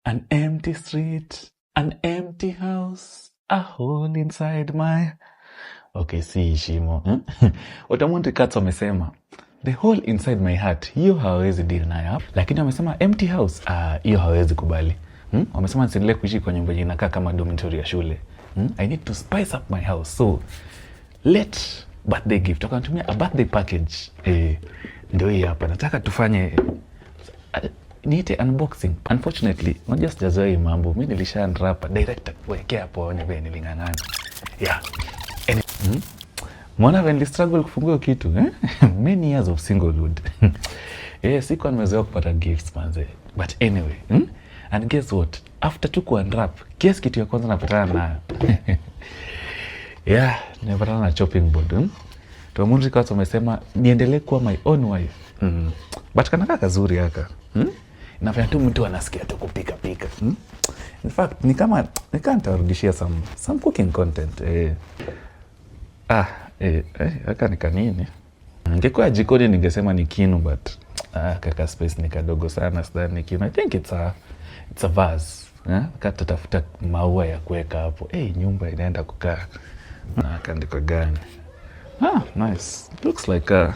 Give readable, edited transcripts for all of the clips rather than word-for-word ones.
An empty street, an empty house, a hole inside my. Okay, si shimo. Hmm? Otamonte Cats wamesema the hole inside my heart, hiyo hawawezi deal nayo, lakini wamesema empty house, ah, hiyo hawawezi kubali. Wamesema nisiendelee kuishi kwa nyumba yenye inakaa kama dormitory ya shule. I need to spice up my house. So let birthday gift, wakanitumia a birthday package. Eh, ndio hii hapa. Nataka tufanye niite unboxing. Unfortunately, unajua sijazoea hii mambo. Mi nilisha unwrap director kuwekea hapo aone vile niling'ang'ana. Yeah. Mwona vile nilistruggle kufungua hiyo kitu, eh? Many years of singlehood. Eh, sikuwa nimezoea kupata gifts, manze. But anyway, And guess what? After tu kuunwrap, guess kitu ya kwanza napatana nayo. Yeah, nimepatana na chopping board. Tomunri Cats wamesema niendelee kuwa my own wife. But kanakaa kazuri haka. Inafanya tu mtu anasikia tu kupika pika. In fact, ni kama nitarudishia some cooking content. Eh. Ah, eh, eh, haka ni kanini? Ningekuwa jikoni ningesema ni kinu, but ah, kaka space ni kadogo sana, sidhani ni kinu. I think it's a vase. Eh? Ka tutafuta maua ya kuweka hapo. Eh, nyumba inaenda kukaa. Na kandiko gani? Ah, nice. Looks like a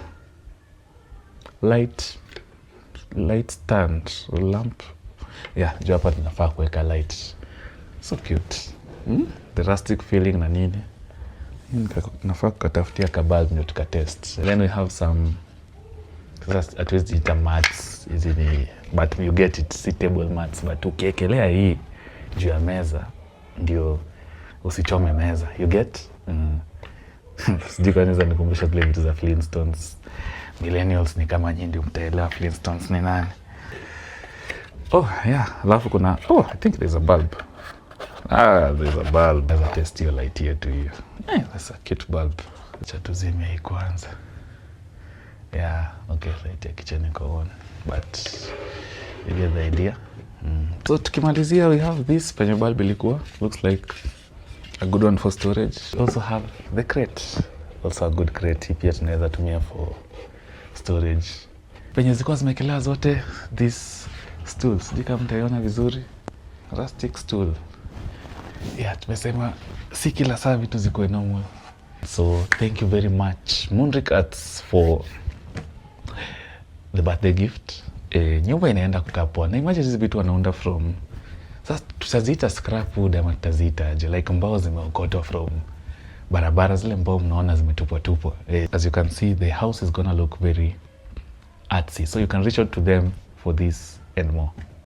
light stand or lamp. Yeah, juu hapa tunafaa kuweka light. So cute. The rustic feeling na nini. Nafaa kukatafutia kabulb ndio tukatest. Then we have some, sasa hatuwezi ita mats hizi ni, but you get it, si table mats, but ukiekelea hii juu ya meza ndio usichome meza, you get. Sijui kwa nini nikumbusha zile vitu za Flintstones. Millennials ni kama nyinyi ndio mtaelewa Flintstones ni nani. Oh yeah, alafu kuna, oh, I think there's a bulb. Ah, there's a bulb. Naweza test hiyo light yetu hiyo. Eh, that's a cute bulb. Acha tuzime hii kwanza. Yeah, okay, light ya kitchen iko on. But you get the idea. So tukimalizia, we have this penye bulb ilikuwa. Looks like a good one for storage. We also have the crate. Also a good crate. Hii pia tunaweza tumia for storage. Penye zilikuwa zimekelewa zote, this stool. Sijui kama mtaiona vizuri. Rustic stool. Yeah, tumesema si kila saa vitu zikuwe normal. So thank you very much, Moonric Arts, for the birthday gift. Eh, nyumba inaenda kukaa poa. Na imagine hizi vitu wanaunda from, sasa tutaziita scrap wood ama tutaziita aje? Like mbao zimeokotwa from barabara, zile mbao mnaona zimetupwa tupwa. Eh, as you can see, the house is gonna look very artsy. So you can reach out to them for this and more.